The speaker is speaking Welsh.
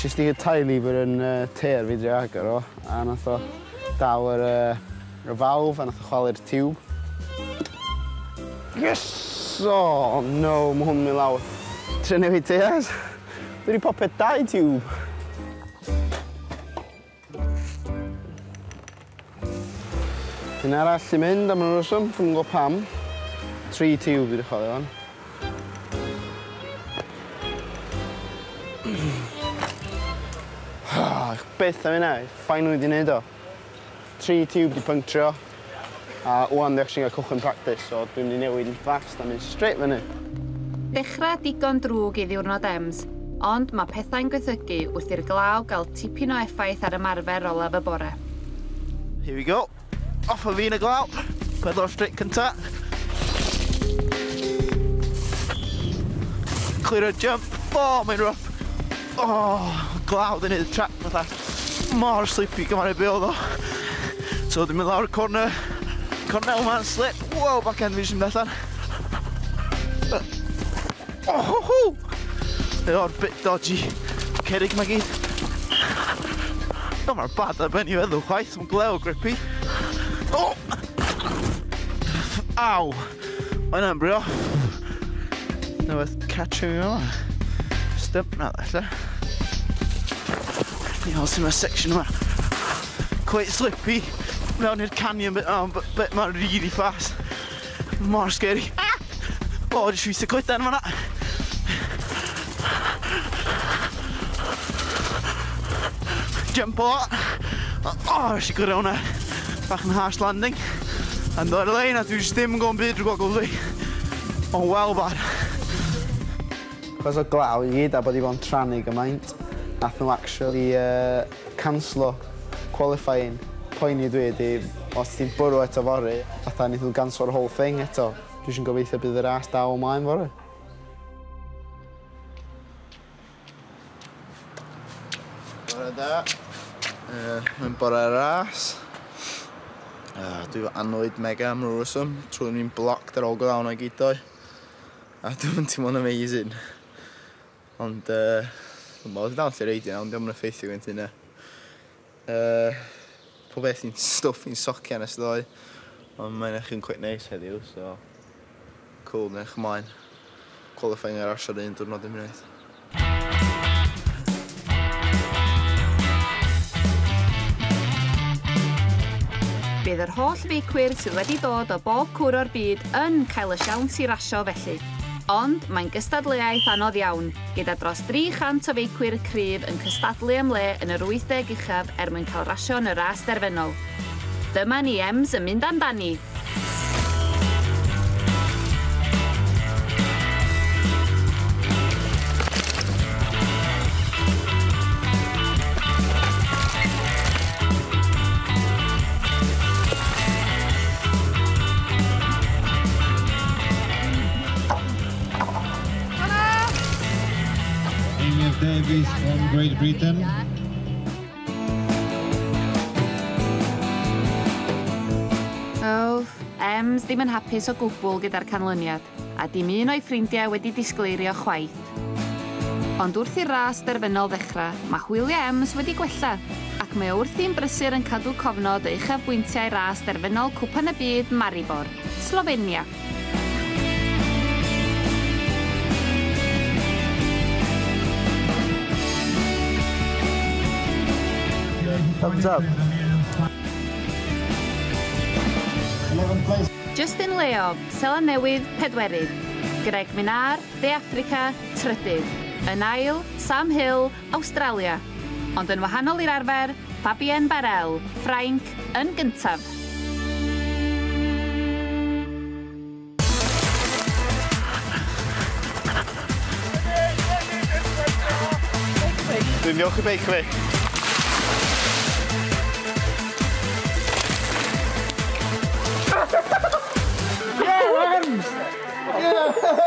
Nes i sticio tie lever yn tear fi drio agor o, a nath o dal yr valve a nath o chwalu'r tiwb. Yes! Oh no, mae hwn yn mynd lawr. Trio newid tears. Dwi wedi popio 2 tiwb. Un arall i mynd am yr reswm, dwi'm yn gwybod pam. 3 tiwb dwi wedi chwalu fan. Byth am hynna, finally di wneud o. 3 tiwb di punctio, a wan di actually gael cychwyn practice, so dwi'n mynd i newid yn fast a mynd straight fyny. Dechrau digon drwg i ddiwrnod Ems, ond mae pethau'n gwaethygu wrth i'r glaw gael tipyn o effaith ar ymarfer olaf y bore. Here we go. Off o fi yn y glaw. Pedwar straight cynta. Clear a jump. Oh, mae'n rough. Oh, glaw di wneud y track fatha mor slippy gymaint o be oedd o. So dwi'n mynd lawr y corner. Cornel ma'n slip. Wow, back end fi jyst yn mynd allan. Oh, ho, ho! O'r bit dodgy. Cerrig ma gyd. O, mae'r bad ar ben i feddwl chwaith. Mae'n glew grippy. Oh! Aw! Mae hynna'n brio. Na beth catch fi fel yna. Stump na, ella. Iawn, sy'n mae'r section yma. Quite slippy. Mewn i'r canyon bit yma, but ma'n really fast. Mor scary. Ah! O, jyst weithio coedan fan'na. Jump o. O, nes i gyrra hwnna. Bach yn harsh landing. A'n dod ar y lein, a dwi jyst ddim yn gwybod byd drwy gogl fi. Ond well bad. Cos o glaw i gyd a bod i fod yn trannu gymaint, nath nhw actually canslo qualifying. Poeni dwi ydi, os ti'n bwrw eto fory, fatha wnaeth nhw ganslo'r whole thing eto. Dwi jyst yn gobeithio bydd y ras dal ymlaen fory. Bore da. Mae'n bore ras. Dwi efo annwyd mega am ryw reswm. Trwy'n ni'n blocked ar ôl glaw na gyd doi. A dwi'n teimlo'n amazing. Ond, dwi'n meddwl, dal lle reidio nawr, diolch yn effeithio gynt hynna. Pob beth i'n stwff i'n socian ers ddoe. Ond mae'n eich yn quite nice heddiw, so... Cool, mae'n eich ymlaen. Qualifying ar ar un diwrnod yn munud. Bydd yr holl feicwyr sydd wedi dod o bob cwr o'r byd yn cael y siawns i rasio felly. Ond mae'n gystadleuaeth anodd iawn, gyda dros 300 o feicwyr cryf yn cystadlu am le yn yr 80 uchaf er mwyn cael rasio yn y ras derfynol. Dyma ni Ems yn mynd amdani. Davies from Great Britain. Oh, Ems ddim yn hapus o gwbl gyda'r canlyniad, a dim un o'i ffrindiau wedi disgleirio chwaith. Ond wrth i'r ras derfynol ddechrau, mae hwyliau Ems wedi gwella, ac mae wrthi'n brysur yn cadw cofnod o uchafbwyntiau ras derfynol Cwpan y Byd Maribor, Slovenia. Thumbs up. Justin Leo, Seland Newydd, pedwerydd. Greg Minnaar, De Affrica, trydydd. Yn ail, Sam Hill, Australia. Ond yn wahanol i'r arfer, Fabien Barel, Ffrainc, yn gyntaf. Dwi'n diolch i beic fi. Yeah, Ems! Yeah!